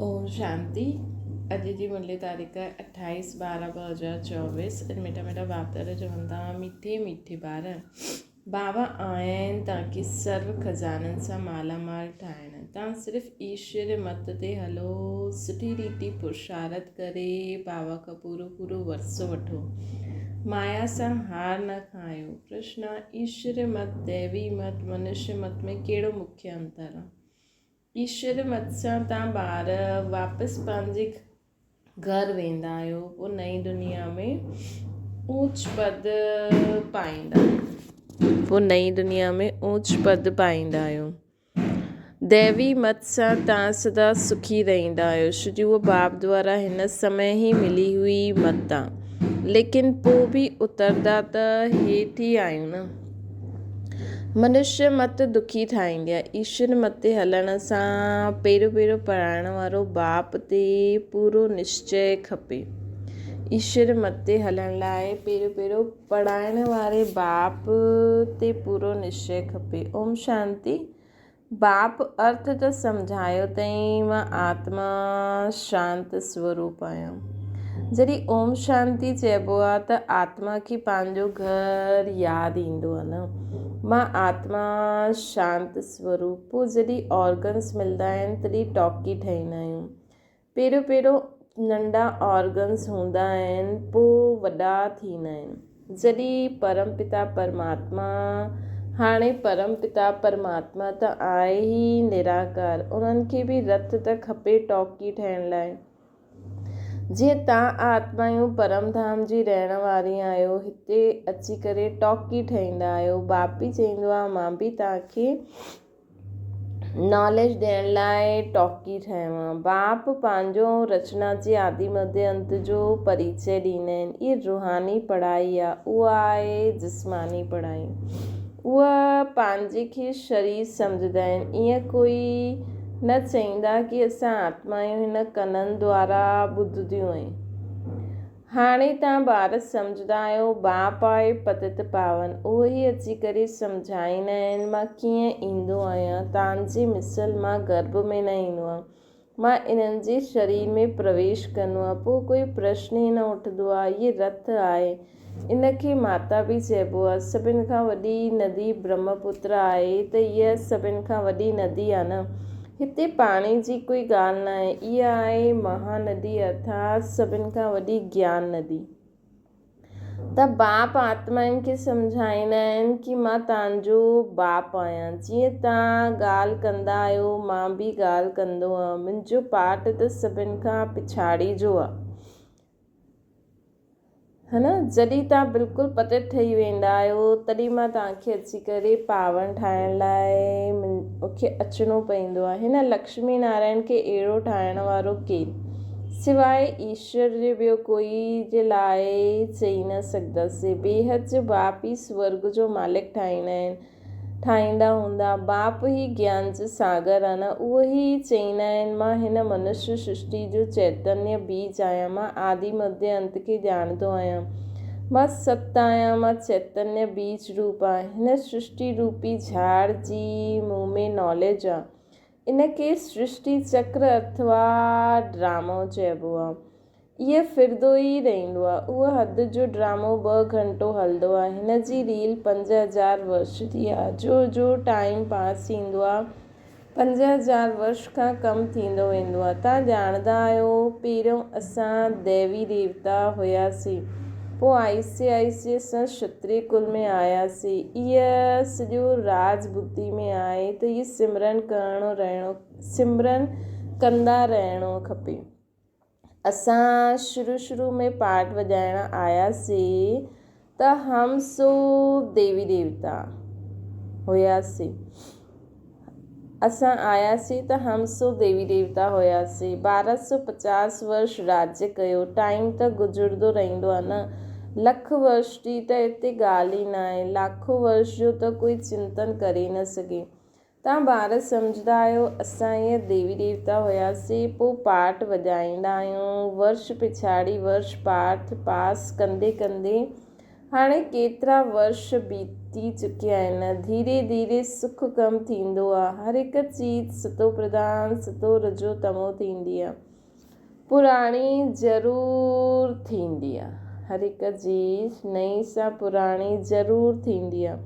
اوم شانتي اڄ جي مرلي تاريخ اٺاويس ٻارهن 2024 اڄ مٺا مٺا ٻاتر چون ٿا مٺي مٺي ٻار بابا آيا آهن تاڪي سرو خزانن سان مالا مال ٺاهڻ تان صرف ايشور مت تي هلو سٺي ريتي پرشارت ڪري بابا کان پورو پورو ورثو وٺو مايا سان هار نه کايو پرشن ايشور مت ديوي مت منشي مت ۾ ڪهڙو مکيه انتر آهي ايشور مت سان تان ٻار واپس پنهنجي گهر ويندا آهيو پوء نئين دنيا ۾ اوچ پد پائيندا آهيو پوء نئين دنيا ۾ اوچ پد پائيندا آهيو ديوي مت سان تان سدا سکي رهندا آهيو ڇو جو اهو باپ دوارا هن سمي ئي ملي هئي مت آ ليڪن پوء به اتردا ته هيٺ ئي آهيون نه. منشيه مت دکي ٺاهيندي آهي. ايشور مت تي هلڻ سان پهريون پهريون پڙهائڻ وارو باپ تي پورو نشچي کپي. ايشور مت تي هلڻ لاء پهريون پهريون پڙهائڻ واري باپ تي پورو نشچي کپي. اوم شانتي. باپ ارٿ ته سمجهايو تئين مان آتما شانت سوروپ آهيان. جڏهن اوم شانتي چئبو آهي ته آتما کي پنهنجو گهر ياد ايندو آهي نه. مان آتما شانت سوروپ. پوء جڏهن آرگنس ملدا آهن تڏهن ٽاڪي ٺاهيندا آهيون. پهريون پهريون ننڍا آرگنس هوندا آهن پوء وڏا ٿيندا آهن. جڏهن پرم پتا پرماتما، هاڻي پرم پتا پرماتما ته آهي ئي نراڪار، انهن کي به رٿ ته کپي ٽاڪي ٺهڻ لاء. جيئن تان آتمايون پرم ڌام جي رهڻ واري آهيو، هتي اچي ڪري ٽاڪي ٺهيندا آهيو. باپ به چئيندو آهي مان به توهان کي ناليج ڏيڻ لاء ٽاڪي ٺاهيو. باپ پنهنجو رچنا جي آدي مڌي انت جو پريچي ڏيندا آهن. اها روحاني پڙهائي آهي، اها آهي جسماني پڙهائي. اها پنهنجي کي شرير سمجهندا آهن. ائين ڪوئي نه چئيندا ڪي اسان آتما آهيون هن ڪنن دوارا ٻڌنديون آهن. هاڻي توهان ٻار سمجهندا آهيو، باپ آهي پتت پاون، اهو ئي اچي ڪري سمجهائيندا آهن، مان ڪيئن ايندو آهيان، توهان جي مثل مان گرڀ ۾ نه ايندو آهيان، مان انهن جي شرير ۾ پرويش ڪندو آهيان، پوء ڪوئي پرشن ئي نه اٺندو آهي، هيء رٿ آهي، ان کي ماتا به چئبو آهي، سڀن کان وڏي ندي برهمپتر آهي ته هيء سڀن کان وڏي ندي آهي نه. هتي پاڻي جي ڪوئي ڳالهه ناهي، اها آهي مها ندي ارٿات سڀن کان وڏي گيان ندي. ته باپ آتمائن کي سمجهائيندا آهن ڪي مان توهان جو باپ آهيان، جيئن توهان ڳالهه ڪندا آهيو مان به ڳالهه ڪندو آهيان، منهنجو پارٽ ته سڀن کان پڇاڙي جو آهي. ها نه جڏهن توهان بلڪل پتت ٺهي ويندا آهيو تڏهن مان توهان کي اچي ڪري پاوڻ ٺاهڻ لاء مون کي اچڻو پوندو آهي هن لڪشمي نارائڻ کي اهڙو ٺاهڻ وارو ڪير سواء ايشور جي ٻيو ڪوئي جي لاء چئي نه سگهندس بيحد جو باپ ئي سورڳ جو مالڪ ٺاهيندا آهن ٺاهيندا هوندا. باپ ئي گيان جو ساگر آهي نه، اهو ئي چئيندا آهن، مان هن منشيه سرشٽي جو چيتنيه بيج آهيان، مان آدي مڌيه انت کي ڄاڻندو آهيان، مان ست آهيان، مان چيتنيه بيج روپ آهيان، هن سرشٽي روپي جهاڙ جي مون ۾ ناليج آهي. ان کي سرشٽي چڪر اٿوا ڊرامو چئبو آهي. اهي ڦرندو ئي رهندو آهي. اهو حد جو ڊرامو ٻه گهنٽو هلندو آهي. هن جي ريل 5000 ورش جي آهي. جو جو ٽائيم پاس ٿيندو آهي 5000 ورش کان ڪم ٿيندو ويندو آهي. توهان ڄاڻندا آهيو پهريون اسان ديوي ديوتا هياسين. پوء آهستي آهستي اسان شتري ڪل ۾ آياسين. اهي سڄو راز ٻڌي ۾ آهي ته اهي سمرن ڪرڻو رهڻو سمرن ڪندا رهڻو کپي. اسان شروع شروع ۾ پاٽ وڄائڻ آياسين ته هم سو ديوي ديوتا هياسين. اسان آياسين ته هم سو ديوي ديوتا هياسين. 1250 ورش راڄ ڪيو. ٽائيم ته گذرندو رهندو آهي نه. لک ورش جي ته هتي ڳالهه ئي ناهي. لاکو ورش جو ته ڪوئي چنتن ڪري نه سگهي. توهان ٻار سمجهندا آهيو، اسان ائين ديوي ديوتا هياسين، پوء پاٽ وڄائيندا آهيون، ورش پڇاڙي ورش پاٺ پاس ڪندي ڪندي هاڻي ڪيترا ورش بيتي چڪيا آهن. ڌيري ڌيري سک ڪم ٿيندو آ. هر هڪ چيز ستو پرڌان، ستو رجو تمو ٿيندي آ. پراڻي ضرور ٿيندي آ. هر هڪ چيز نئين سان پراڻي ضرور ٿيندي آ.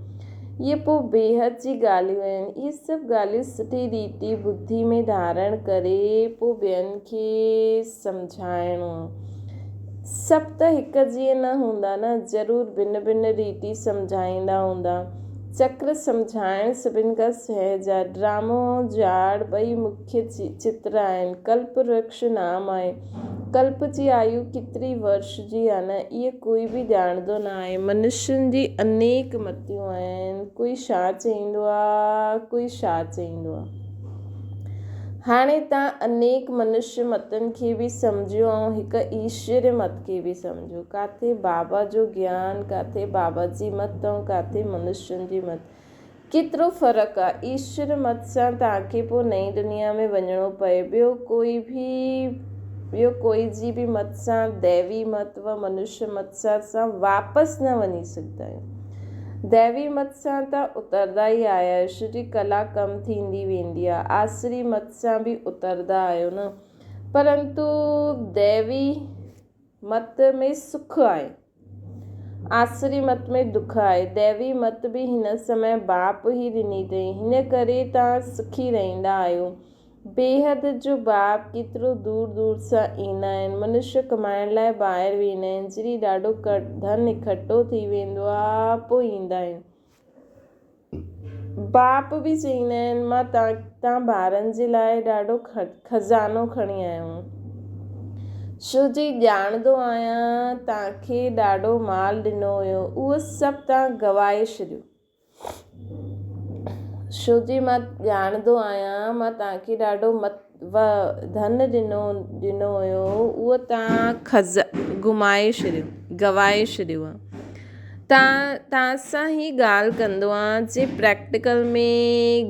اهي پوء بيحد جي ڳالهيون آهن. اهي سڀ ڳالهيون سٺي ريتي ٻڌي ۾ ڌارڻ ڪري پوء ٻين کي سمجهائڻو آ. سڀ ته هڪ جيئن نه هوندا نه، ضرور ڀن ڀن ريتي سمجهائيندا هوندا. چڪر سمجهائڻ سڀن کان سهج آ. ڊرامو ۽ جاڙ ٻئي مکيه چتر آهن. ڪلپ ورڪش نام آهي. ڪلپ جي آيو ڪيتري ورش جي آ نه، اهي ڪوئي به ڄاڻندو نه آهي. منشين جي انيڪ متيون آهن. ڪوئي ڇا چئيندو آ، ڪوئي ڇا چئيندو آ. هاڻي تان انيڪ منشيه متن کي به سمجهيو ۽ هڪ ايشوري مت کي به سمجهيو. ڪاٿي بابا جو گيان، ڪاٿي بابا جي مت ۽ ڪاٿي منشين جي مت. ڪيترو فرق آ. ايشوري مت سان توهان کي پوء نئين دنيا ۾ وڃڻو پئي. ٻيو ڪوئي به ٻيو ڪوئي جي به مت سان ديوي مت و منشيه مت سان واپس نه وڃي سگهندا آهيو. ديوي مت سان ته اتردا ئي آيا آهيو، شو جي ڪلا ڪم ٿيندي ويندي آهي. آسري مت سان به اتردا آهيو نه. پرنتو ديوي مت ۾ سک آهي. آسري مت ۾ دک آهي. ديوي مت به هن سمي باپ ئي ڏني اٿئي. هن ڪري توهان سکي رهندا آهيو. بيحد جو باپ ڪيترو دور دور سان ايندا آهن. منشيه ڪمائڻ لاء ٻاهر ويندا آهن. جڏهن ڏاڍو ڌن اڪٺو ٿي ويندو آهي پوء ايندا آهن. باپ به چئيندا آهن مان تان ٻارن جي لاء ڏاڍو خزانو کڻي آيو آهيان. ڇو جي ڄاڻندو آهيان تان کي ڏاڍو مال ڏنو هيو اهو سڀ تان گنوائي ڇڏيو. ڇو جي مان ڄاڻندو آهيان مان توهان کي ڏاڍو مت و ڌن ڏنو ڏنو هيو اهو توهان خز گهمائي ڇڏيو گوائي ڇڏيو آهي توهان توهان سان ئي ڳالهه ڪندو آهيان جي پريڪٽيڪل ۾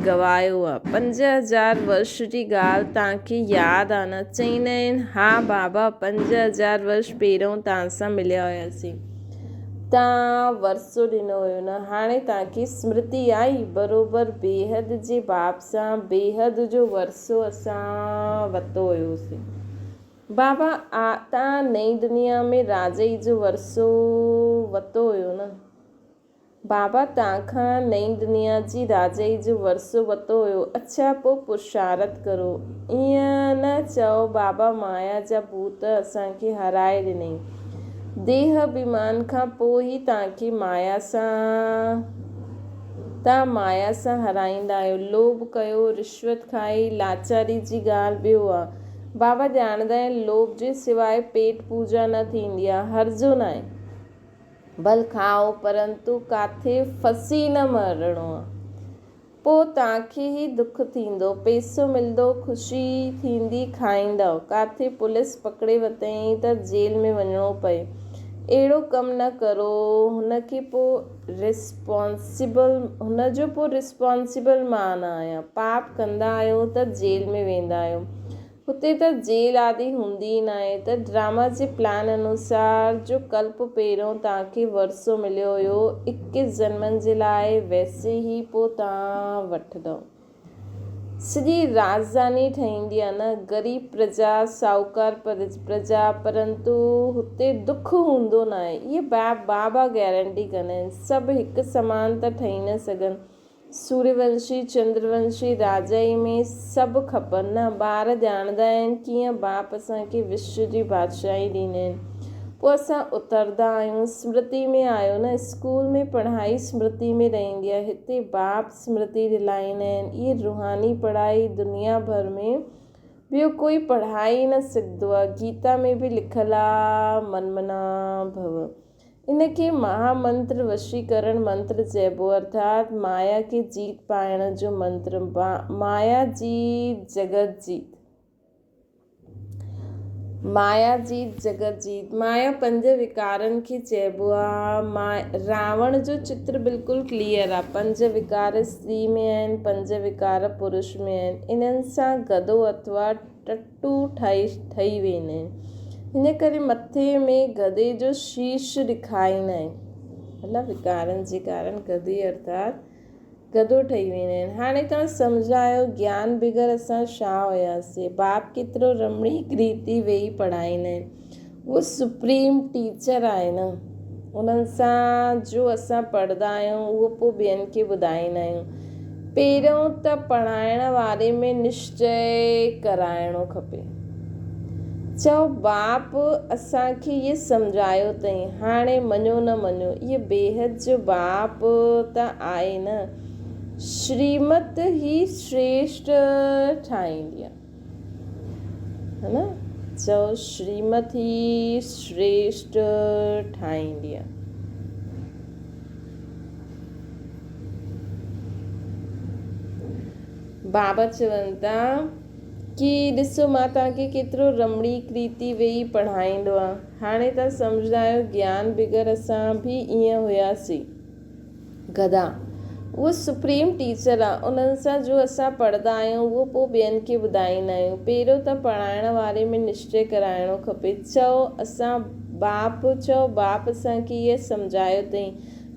گوايو آهي 5000 ورش جي ڳالهه توهان کي ياد آهي نه چئيندا آهن ها بابا 5000 ورش پهريون توهان سان مليا هياسين تان ورثو ڏنو هيو نه هاڻي تان کي سمرتي آئي بروبر بيحد جي باب سان بيحد جو ورثو اسان وتو هيوسين بابا آ تان نئين دنيا ۾ راجئي جو ورثو وتو هيو نه بابا تان کان نئين دنيا جي راجئي جو ورثو وتو هيو اڇا پو پرشارت ڪرو ائين نه چئو بابا مايا جا ڀوت اسان کي هارائي ڏنئي. ديهه اڀيمان کان پوء ئي توهان کي مايا سان توهان مايا سان هارائيندا آهيو. لوڀ ڪيو، رشوت کائي، لاچاري جي ڳالهه ٻيو آ. بابا ڄاڻندا آهن لوڀ جي سواء پيٽ پوڄا نه ٿيندي آ. هرجو ناهي. ڀل کائو پرنتو ڪاٿي ڦسي نه مرڻو آ. پوء توهان کي ئي دک ٿيندو. پئسو ملندو، خوشي ٿيندي، کائيندؤ. ڪاٿي پوليس پڪڙي وتئين ته جيل ۾ وڃڻو پئي. اهڙو ڪم نه ڪرو. هن کي پوء ريسپانسبل هن جو پوء ريسپانسبل مان نه آهيان. پاپ ڪندا آهيو ته جيل ۾ ويندا آهيو. هتي ته جيل آدي هوندي ئي ناهي ته ڊراما جي پلان انوسار جو ڪلپ پهريون توهان کي ورثو مليو هيو اڪيس جنمن جي لاء ويسي ئي پو توهان وٺندؤ. سڄي راڄڌاني ٺهيندي آ نه غريب پرجا ساهوڪار پرجا پرنتو هتي دک هوندو ناهي اهي بابا گيرنٽي ڪندا آهن سڀ هڪ سمان ته ٺهي نه سگهن سوريونشي، چندرونشي، راجائي ۾ سڀ کپن نه. ٻار ڄاڻندا آهن ڪيئن باپ اسان کي وشو جي بادشاهي ڏيندا آهن. پوء اسان اتردا آهيون. سمرتي ۾ آيو نه. اسڪول ۾ پڙهائي سمرتي ۾ رهندي آهي. هتي باپ سمرتي دلائيندا آهن. اهي روحاني پڙهائي دنيا ڀر ۾ ٻيو ڪوئي پڙهائي نه سگهندو آهي. گيتا ۾ به لکيل آهي منمنا ڀو. ان کي مها منتر وشيڪرڻ منتر چئبو ارٿات مايا کي جيت پائڻ جو منتر، مايا جيت جڳت جيت. مايا جيت جڳت جيت. مايا پنج وڪارن کي چئبو آ. راوڻ جو چتر بلڪل ڪليئر آ. پنج وڪار استري ۾ آهن، پنج وڪار پرش ۾ آهن. انهن سان گدو اٿوا ٽٽو ٺهي ويندا آهن. ان ڪري مٿي ۾ گدي جو شيش ڏکائيندا آهن. مطلب وڪارن جي ڪارڻ گڌي ارٿات گڌو ٺهي ويندا آهن. هاڻي توهان سمجهايو گيان بغير اسان ڇا هياسين؟ باپ ڪيترو رمڻيڪ ريتي ويهي پڙهائيندا آهن. اهو سپريم ٽيچر آهي نه. انهن سان جو اسان پڙهندا آهيون اهو پوء ٻين کي ٻڌائيندا آهيون. پهريون ته پڙهائڻ واري ۾ نشچي ڪرائڻو کپي. چئو باپ اسان کي اهي سمجهايو اٿئي، هاڻي مڃو نه مڃو، اهي بيحد جو باپ ته آهي نه. شريمت ئي شريشٽ ٺاهيندي آهي. ها نه؟ چئو شريمت ئي شريشٽ ٺاهيندي آهي. بابا چون ٿا ڪي ڏسو مان توهان کي ڪيترو رمڻيڪ ريتي ويهي پڙهائيندو آهيان. هاڻي توهان سمجهندا آهيو گيان بغير اسان به ائين هياسين. گڌا. اهو سپريم ٽيچر آ انهن سان جو اسان پڙهندا آهيون اهو پوء ٻين کي ٻڌائيندا آهيون. پهريون ته پڙهائڻ واري ۾ نشچي ڪرائڻو کپي. چئو اسان باپ چئو باپ اسان کي اهي سمجهايو اٿئي.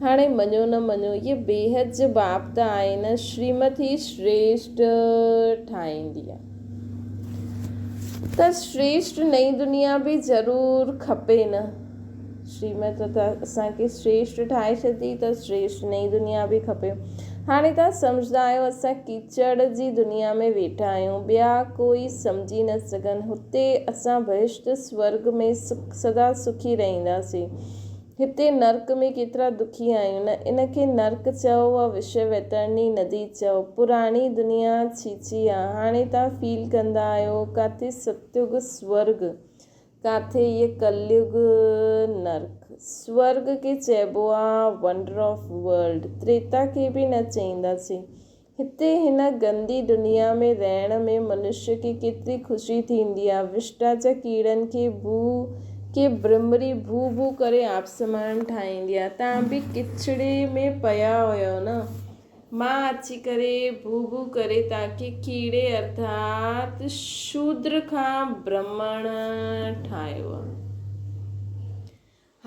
هاڻي مڃو نه مڃو، هيء بيحد جو باپ ته آهي نه، شريمت ئي شريشٽ ٺاهيندي آ. ته شريشٽ نئين دنيا به ضرور کپي نه. شريمت ته اسان کي شريشٽ ٺاهي ڇڏي ته شريشٽ نئين دنيا به کپي. هاڻي توهان سمجهندا آهيو اسان ڪيچڙ جي دنيا ۾ ويٺا آهيون، ٻيا ڪوئي سمجهي نه سگهن. هتي اسان بهشت سورڳ ۾ سدا سکي رهنداسين. هتي نرڪ ۾ ڪيترا دکي آهيون نه ان کي نرڪ چئو وا وشيه ويترڻي ندي چئو. پراڻي دنيا ڇيڇي آ. هاڻي توهان فيل ڪندا آهيو ڪاٿي ستيگ سورڳ ڪاٿي هيء ڪليگ نرڪ. سورڳ کي چئبو آ ونڊر آف ورلڊ. تريتا کي به نه چئينداسين. هتي هن گندي دنيا ۾ رهڻ ۾ منشيه کي ڪيتري خوشي ٿيندي آ. وشٽا جا ڪيڙن کي ڀو کي برمري ڀو ڀو ڪري آپسمان ٺاهيندي آ. تان به ڪچڙي ۾ پيا هيؤ نه. مان اچي ڪري ڀو ڀو ڪري تان کي ڪيڙي ارٿات شودر کان برهمڻ ٺاهيو آ.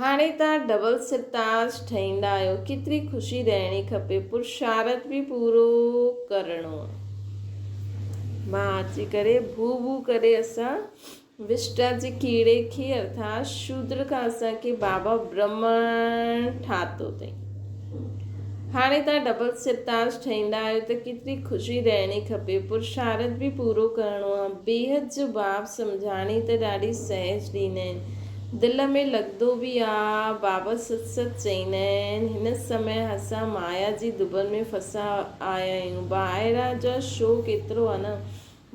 هاڻي توهان ڊبل سرتاج ٺهيندا آهيو، ڪيتري خوشي رهڻي کپي، پرشارٿ به پورو ڪرڻو آهي. مان اچي ڪري ڀو ڀو ڪري اسان وشٽا جي ڪيڙي کي ارٿات شودر کان اسان کي بابا برهمڻ ٺاتو اٿئي. هاڻي توهان ڊبل سرتاج ٺهيندا آهيو ته ڪيتري خوشي رهڻي کپي، پرشارٿ به پورو ڪرڻو آهي. بيحد جو باب سمجهاڻي ته ڏاڍي سهج ڏيندا آهن. دل ۾ لڳندو به آ، بابا سچ سچ چئيندا آهن، هن سمي اسان مايا جي دٻن ۾ ڦسا آيا آهيون، ٻاهران جا شو ڪيترو آ نه.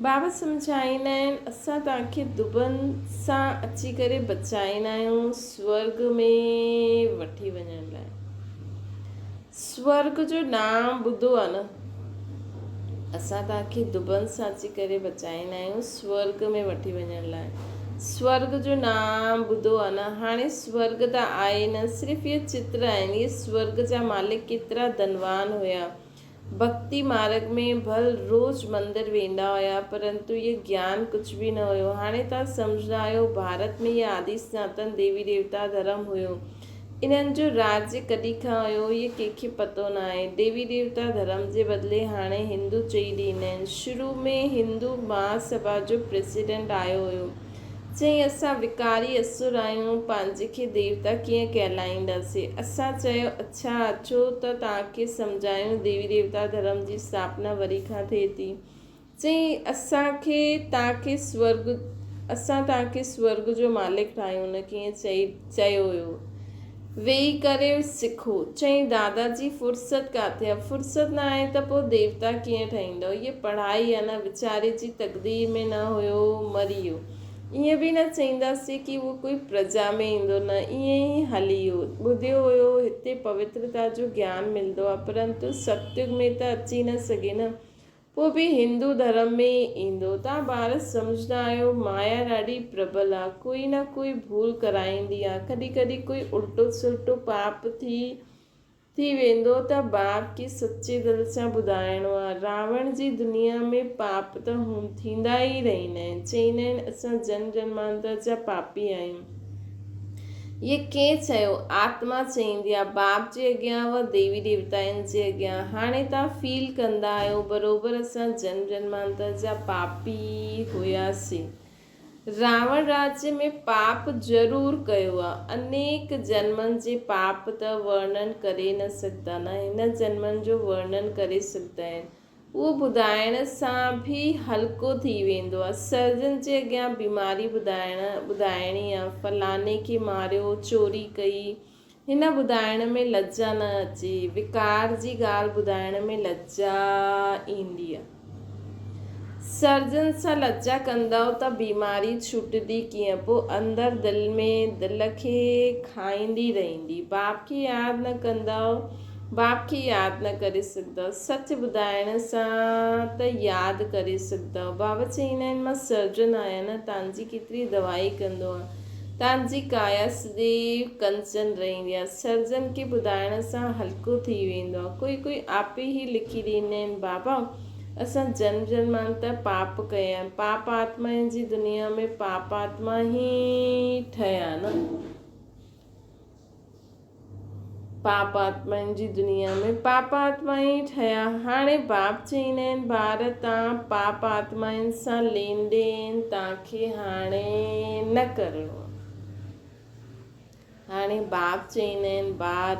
بابا سمجهائيندا آهن، اسان توهان کي دٻن سان اچي ڪري بچائيندا آهيون، سورڳ ۾ وٺي وڃڻ لاء. سورڳ جو نام ٻڌو آ نه. اسان توهان کي دٻن سان اچي ڪري بچائيندا آهيون سورڳ ۾ وٺي وڃڻ لاء. سورڳ جو نام ٻڌو آ نه. هاڻي سورڳ ته آهي نه، صرف اهي چتر آهن. اهي سورڳ جا مالڪ ڪيترا ڌنوان هيا. ڀڳتي مارڳ ۾ ڀل روز مندر ويندا هيا، پرنتو اهي گيان ڪجهه به نه هيو. هاڻي توهان سمجهندا آهيو ڀارت ۾ اهي آدي سناتن ديوي ديوتا ڌرم هيو. انهن جو راڄ ڪڏهن کان هيو، اهي ڪنهن کي پتو ناهي. ديوي ديوتا ڌرم جي بدلي هاڻي هندو چئي ڏيندا آهن. شروع ۾ هندو مها سڀا جو پريزيڊنٽ آيو هيو. چيائين اسان وڪاري اسر آهيون، پنهنجي کي ديوتا ڪيئن ڪهلائينداسين. اسان چيو اڇا اچو ته توهان کي سمجهايون ديوي ديوتا ڌرم جي اسٿاپنا وري کان ٿئي ٿي. چيائين اسان کي توهان کي سورڳ اسان توهان کي سورڳ جو مالڪ ٺاهيون نه ڪيئن چئي چيو هيو ويهي ڪري سکو. چيائين دادا جي فرصت ڪاٿي آهي فرصت نه آهي ته پوء ديوتا ڪيئن ٺهيندؤ هيء پڙهائي آهي نه ويچاري جي تقدير ۾ نه هيو مري ويو ائين به نه چئينداسين ڪي اهو ڪوئي پرجا ۾ ايندو نه ائين ئي هلي ويو ٻڌيو هيو هتي پوترتا جو گيان ملندو آهي پرنتو ستيگ ۾ ته اچي نه سگهي نه پوء به هندو ڌرم ۾ ئي ايندو. توهان ٻار سمجهندا آهيو مايا ڏاڍي پرٻل آ، ڪوئي نه ڪوئي ڀول ڪرائيندي آ، ڪڏهن ڪڏهن ڪوئي الٽو سلٽو پاپ ٿي ٿي ويندو ته باپ کي سچي دل سان ٻڌائڻو آ. راوڻ جي دنيا ۾ پاپ ته هون ٿيندا ئي رهندا آهن. چئيندا آهن اسان جنم جنمانتر جا پاپي آهيون. اهي ڪنهن چيو؟ آتما چئيندي آ، باپ جي اڳيان و ديوي ديوتائن جي اڳيان. هاڻي توهان فيل ڪندا آهيو، بروبر اسان جنم جنمانتر جا پاپي هياسين. راوڻ راجيه ۾ پاپ ضرور ڪيو آ. انيڪ جنمن جي پاپ ته ورڻن ڪري نه سگهندا نه هن جنمن جو ورڻن ڪري سگهندا آهن. اهو ٻڌائڻ سان به هلڪو ٿي ويندو آ. سرجن جي اڳيان بيماري ٻڌائڻ ٻڌائڻي آ. فلاڻي کي ماريو، چوري ڪئي. هن ٻڌائڻ ۾ لڄا نه اچي. وڪار جي ڳالهه ٻڌائڻ ۾ لڄا ايندي آ. سرجن سان لڄا ڪندؤ ته بيماري ڇٽندي ڪيئن؟ پوء اندر دل ۾ دل کي کائيندي رهندي. باپ کي ياد نه ڪندؤ. باپ کي ياد نه ڪري سگهندؤ، سچ ٻڌائڻ سان ته ياد ڪري سگهندؤ. بابا چئيندا آهن، مان سرجن آهيان نه، تان جي ڪيتري دوائي ڪندو آهيان، تان جي ڪايا سديو ڪنچن رهندي آهي. سرجن کي ٻڌائڻ سان هلڪو ٿي ويندو آهي. ڪوئي ڪوئي آپي ئي لکي ڏيندا آهن، بابا اسان جنم جنمانتر پاپ ڪيا آهن، پاپ آتمائن جي دنيا ۾ پاپ آتما ئي ٺهيا نه. پاپ آتمائن جي دنيا ۾ پاپ آتما ئي ٺهيا. هاڻي باپ چئيندا آهن، ٻار تان پاپ آتمائن سان لين دين تان کي هاڻي نه ڪرڻو آهي. هاڻي باپ چئيندا آهن، ٻار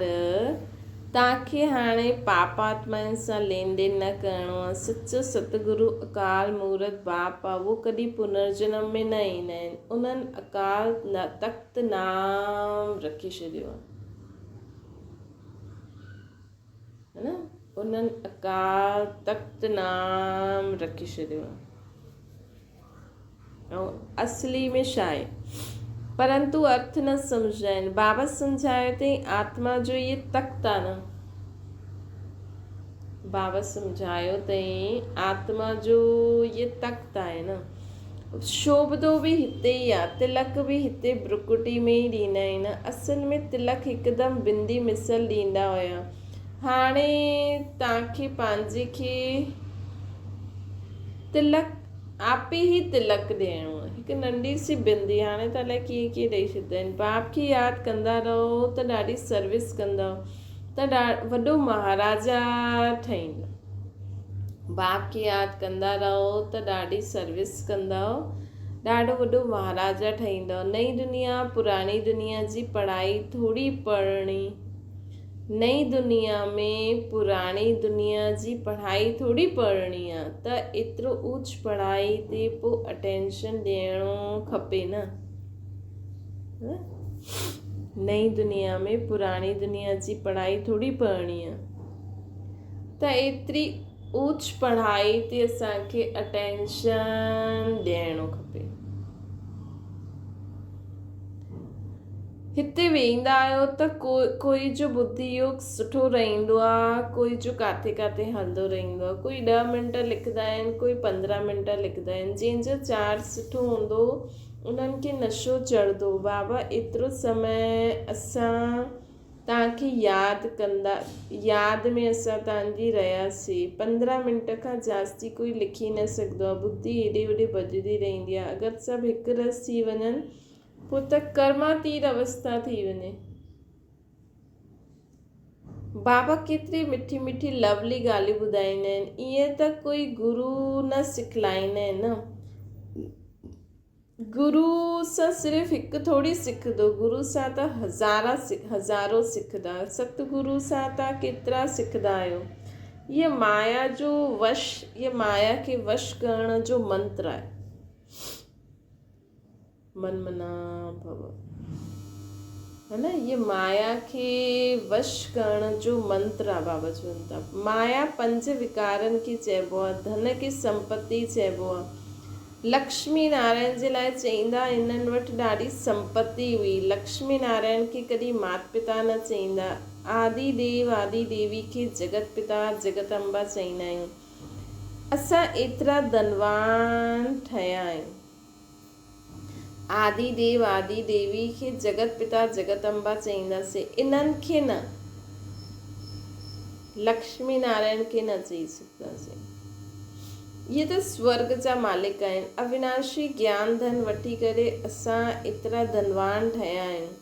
تان کي هاڻي پاپ آتمائن سان لين دين نه ڪرڻو آهي. سچو ستگرو اڪال مورت باپ آهي، اهو ڪڏهن پنرجنم ۾ نه ايندا آهن. انهن اڪال تخت ته نام رکي ڇڏيو آهي نه انهن اڪال تخت نام رکي ڇڏيو آهي ۽ اصلي ۾ ڇا آهي پرنتو ارٿ نه سمجھندا آهن بابا سمجھايو اٿئي آتما جو هي تخت آهي نه بابا سمجھايو اٿئي آتما جو هي تخت آهي نه شوڀدو به هتي ئي آ. تلڪ به هتي برڪٽي ۾ ئي ڏيندا آهن. اصل ۾ تلڪ هڪدم بندي مثل ڏيندا هيا. هاڻي تانکي پنهنجي کي تلڪ آپي ئي تلڪ ڏيڻو آ. هڪ ننڍي سي بندي هاڻي ته الائي ڪيئن ڪيئن ڏئي ڇڏيندا آهن. باپ کي ياد ڪندا رهو ته ڏاڍي سروس ڪندؤ ته وڏو مهاراجا ٺهيندؤ. باپ کي ياد ڪندا رهو ته ڏاڍي سروس ڪندؤ، ڏاڍو وڏو مهاراجا ٺهيندؤ. نئين دنيا پراڻي دنيا جي پڙهائي ٿوري پڙهڻي. نئين دنيا ۾ پراڻي دنيا جي پڙهائي ٿوري پڙهڻي آ ته ايترو اوچ پڙهائي تي پو اٽينشن ڏيڻو کپي نه. نئين دنيا ۾ پراڻي دنيا جي پڙهائي ٿوري پڙهڻي آ. ته ايتري اوچ پڙهائي تي اسان کي اٽينشن ڏيڻو کپي. هتي ويندا آهيو ته ڪو ڪوئي جو ٻڌي يوگ سٺو رهندو آ ڪوئي جو ڪاٿي ڪاٿي هلندو رهندو آ ڪوئي ڏهه منٽ لکندا آهن ڪوئي 15 منٽ لکندا آهن جنهن جو چارج سٺو هوندو انهن کي نشو چڙهندو بابا ايترو سمي اسان توهان کي ياد ڪندا ياد ۾ اسان توهان جي رهياسي. 15 منٽ کان جاستي ڪوئي لکي نه سگهندو آهي. ٻڌي هيڏي هوڏي ڀڄندي رهندي آهي. اگر سڀ هڪ رس ٿي وڃن پوء ته ڪرماتيت اوسٿا ٿي وڃي. بابا ڪيتري مٺي مٺي لولي ڳالهيون ٻڌائيندا آهن. ائين ته ڪوئي گرو نه سکلائيندا آهن نه. گرو سان صرف هڪ ٿوري سکندو، گرو سان ته هزارا هزارو سکندا. ست گرو سان تان ڪيترا سکندا آهيو. هيء مايا جو وش، هيء مايا کي وش ڪرڻ جو منتر آهي. من منا ڀو. ها نه، هيء مايا کي وش ڪرڻ جو منتر آهي. بابا چون ٿا، مايا پنج وڪارن کي چئبو آهي، ڌن کي سمپتي چئبو آهي. لڪشمي نارائڻ جي لاء چئيندا هنن وٽ ڏاڍي سمپتي هئي. لڪشمي نارائڻ کي ڪڏهن مات پتا نه چئيندا. آدي ديو آدي ديوي کي جڳت پتا جڳت امبا چئيندا آهيون. اسان ايترا ڌنوان ٺهيا آهيون. آدي ديو آدي ديوي کي جڳت پتا جڳت امبا چئينداسين. انهن کي نه. لڪشمي نارائڻ کي نه چئي سگهنداسين. اهي ته سورڳ جا مالڪ آهن. اويناشي گيان ڌن وٺي ڪري اسان ايترا ڌنوان ٺهيا آهيون.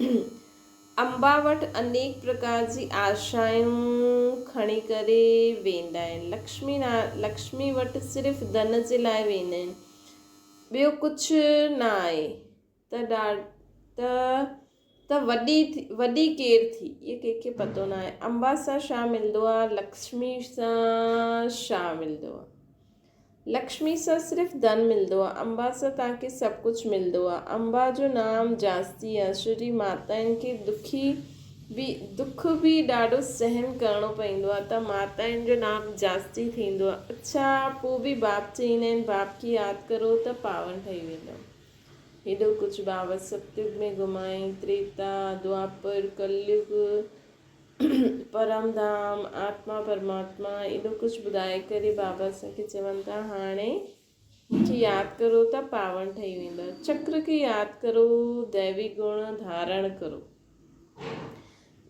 امبا وٽ انيڪ پرڪار جي آشائون کڻي ڪري ويندا آهن. لڪشمي لڪشمي وٽ صرف ڌن جي لاء ويندا آهن. ٻيو ڪجهه نه آهي ته ڏا ته ته وڏي وڏي ڪير ٿي اهي ڪنهن کي پتو نه آهي. امبا سان ڇا ملندو آهي لڪشمي سان ڇا ملندو آهي. لڪشمي سان صرف ڌن ملندو آ، امبا سان توهان کي سڀ ڪجهه ملندو آ. امبا جو نام جاستي آ. شري ماتائن کي دکي به دک به ڏاڍو سهن ڪرڻو پوندو آ ته ماتائن جو نام جاستي ٿيندو آ. اڇا پو به باپ چئيندا آهن باپ کي ياد ڪرو ته پاون ٺهي ويندؤ. هيڏو ڪجهه بابا ستيگ ۾ گهمائين، تريتا، دوآپر، ڪليگ، پرم ڌام، آتما پرماتما، ايڏو ڪجهه ٻڌائي ڪري بابا اسان کي چون ٿا هاڻي مون کي ياد ڪرو ته پاوڻ ٺهي ويندؤ. چڪر کي ياد ڪرو، ديوي گڻ ڌارڻ ڪرو.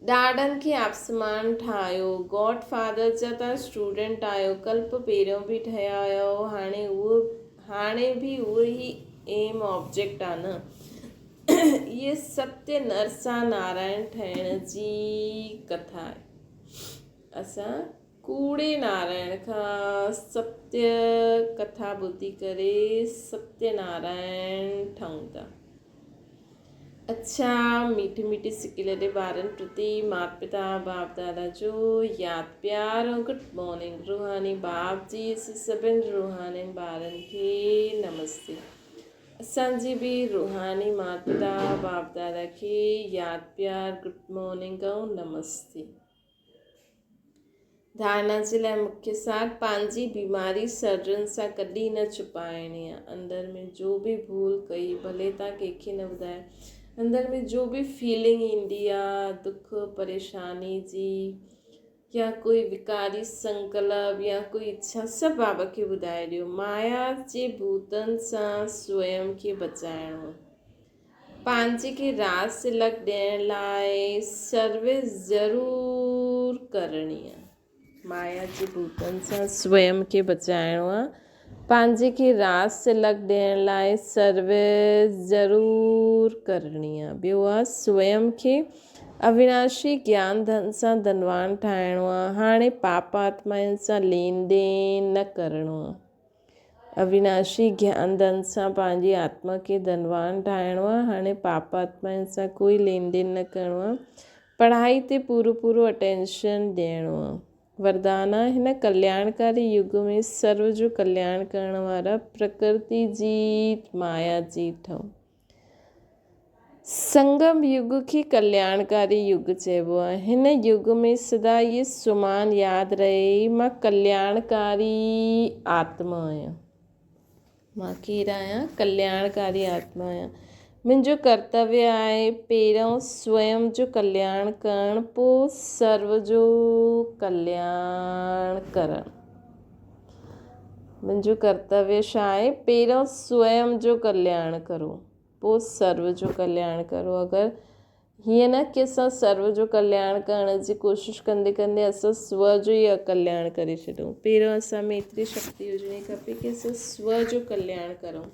ڏاڏن کي آپسمان ٺاهيو. گاڊ فادر جا تان اسٽوڊنٽ آهيو، ڪلپ پهريون به ٺهيا هيؤ، هاڻي اهو هاڻي به اهو ئي ايم آبجيڪٽ آ نه. اهي ستيه نرسا نارائڻ ٺهڻ جي ڪٿا آهي. اسان ڪوڙي نارائڻ کان ستيه ڪٿا ٻڌي ڪري ستيه نارائڻ ٺهون ٿا. اڇا ميٺي ميٺي سڪيلڏي ٻارن پرتي مات پتا باپ دادا جو ياد پيار ۽ گڊ مارننگ روحاني باپ جي سڀن روحانين ٻارن کي نمستي. اسان جي به روحاني مات پتا باپ دادا کي ياد پيار گڊ مارننگ ۽ نمستي. ڌارڻا جي لاء مکيه سار پنهنجي بيماري سرجن سان ڪڏهن نه ڇپائڻي آ. اندر ۾ جو به ڀول ڪئي ڀلي تان ڪنهن کي نه ٻڌايو اندر ۾ جو به فيلنگ ايندي آ دک پريشاني جي يا ڪوئي وڪاري سنڪلپ يا ڪوئي اڇا سڀ بابا کي ٻڌائي ڏيو. مايا جي ڀوتن سان سوئم کي بچائڻو. پنهنجي کي راز تلڪ ڏيڻ لاء سروس ضرور ڪرڻي آ. مايا جي ڀوتن سان سوئم کي بچائڻو آ. پنهنجي کي راز تلڪ ڏيڻ لاء سروس ضرور ڪرڻي آ. ٻيو آ سوئم کي اوناشي گيان ڌن سان ڌنوان ٺاهڻو آ. هاڻي پاپ آتمائن سان لين دين نه ڪرڻو آ. اوناشي گيان ڌن سان پنهنجي آتما کي ڌنوان ٺاهڻو آ. هاڻي پاپ آتمائن سان ڪوئي لين دين نه ڪرڻو آ. پڙهائي تي پورو پورو اٽينشن ڏيڻو آ. وردان آ، هن ڪلياڻڪاري يگ ۾ سرو جو ڪلياڻ ڪرڻ وارا پرڪرتي جيت مايا جيت ٺهو. سنگم يگ کي ڪلياڻڪاري يگ چئبو آهي. هن يگ ۾ سدا اهي سمان ياد رهي مان ڪلياڻڪاري آتما آهيان. مان ڪير آهيان؟ ڪلياڻڪاري آتما آهيان. منهنجو ڪرتويه آهي پهريون سوئم جو ڪلياڻ ڪرڻ پوء سرو جو ڪلياڻ ڪرڻ. منهنجو ڪرتويه ڇا آهي؟ پهريون سوئم جو ڪلياڻ ڪرو، پوء سرو جو ڪلياڻ ڪرو. اگر هيئن نه ڪي اسان سرو جو ڪلياڻ ڪرڻ جي ڪوشش ڪندي ڪندي اسان سو جو ئي اڪلياڻ ڪري ڇڏون. پهريون اسان ۾ ايتري شڪتي هجڻي کپي ڪي اسان سو جو ڪلياڻ ڪرون.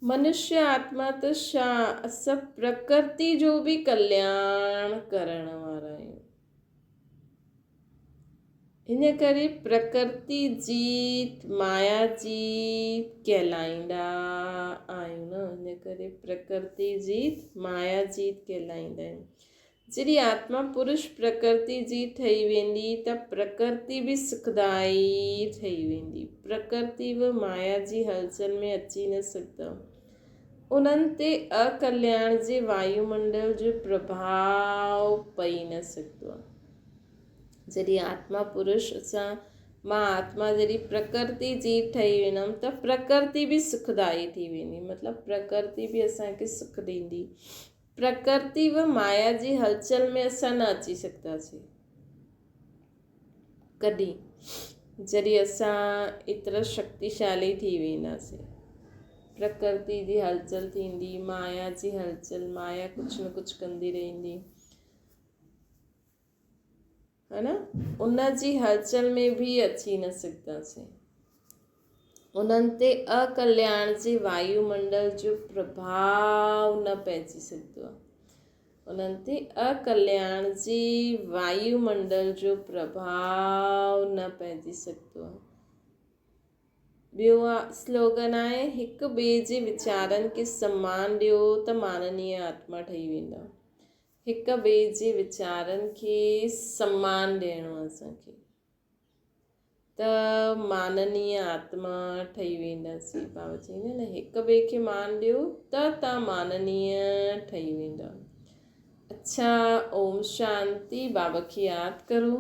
منشيه آتما ته ڇا، اسان پرڪرتي جو به ڪلياڻ ڪرڻ وارا آهيون. ان ڪري پرڪرتي جيت مايا جيت ڪهلائيندا آهيون نه ان ڪري پرڪرتي جيت مايا جيت ڪهلائيندا آهيون. جڏهن آتما پرش پرڪرتي جيت ٺهي ويندي ته پرڪرتي به سکدائي ٺهي ويندي. پرڪرتي به مايا جي هلچل ۾ اچي نه سگهندو. انهن تي اڪلياڻ جي وايومنڊل جو پرڀاء پئي نه سگهندو. جڏهن آتما پرش سان مان آتما جڏهن پرڪرتي جي ٺهي ويندم ته پرڪرتي به سکدائي ٿي ويندي مطلب پرڪرتي به اسان کي سک ڏيندي. پرڪرتي و مايا جي هلچل ۾ اسان نه اچي سگهنداسين ڪڏهن جڏهن اسان ايترا شڪتيشالي ٿي وينداسين. پرڪرتي جي هلچل ٿيندي، مايا جي هلچل، مايا ڪجهه نه ڪجهه ڪندي رهندي. ها نه ان جي هلچل ۾ به اچي نه سگهنداسين. انهن تي اڪلياڻ جي وايو منڊل جو پرڀاء نه پئجي سگهندو آهي. انهن تي اڪلياڻ جي وايو منڊل جو پرڀاء نه پئجي سگهندو آهي. ٻيو سلوگن آهي، هڪ ٻئي جي ويچارن کي سمان ڏيو ته ماننيه آتما ٺهي ويندا. هڪ ٻئي جي ويچارن کي سمان ڏيڻو آهي اسان کي ته ماننيه آتما ٺهي وينداسين. بابا چئيندا نه هڪ ٻئي کي مان ڏيو ته تان ماننيه ٺهي ويندا. اڇا اوم شانتي. بابا کي ياد ڪرو.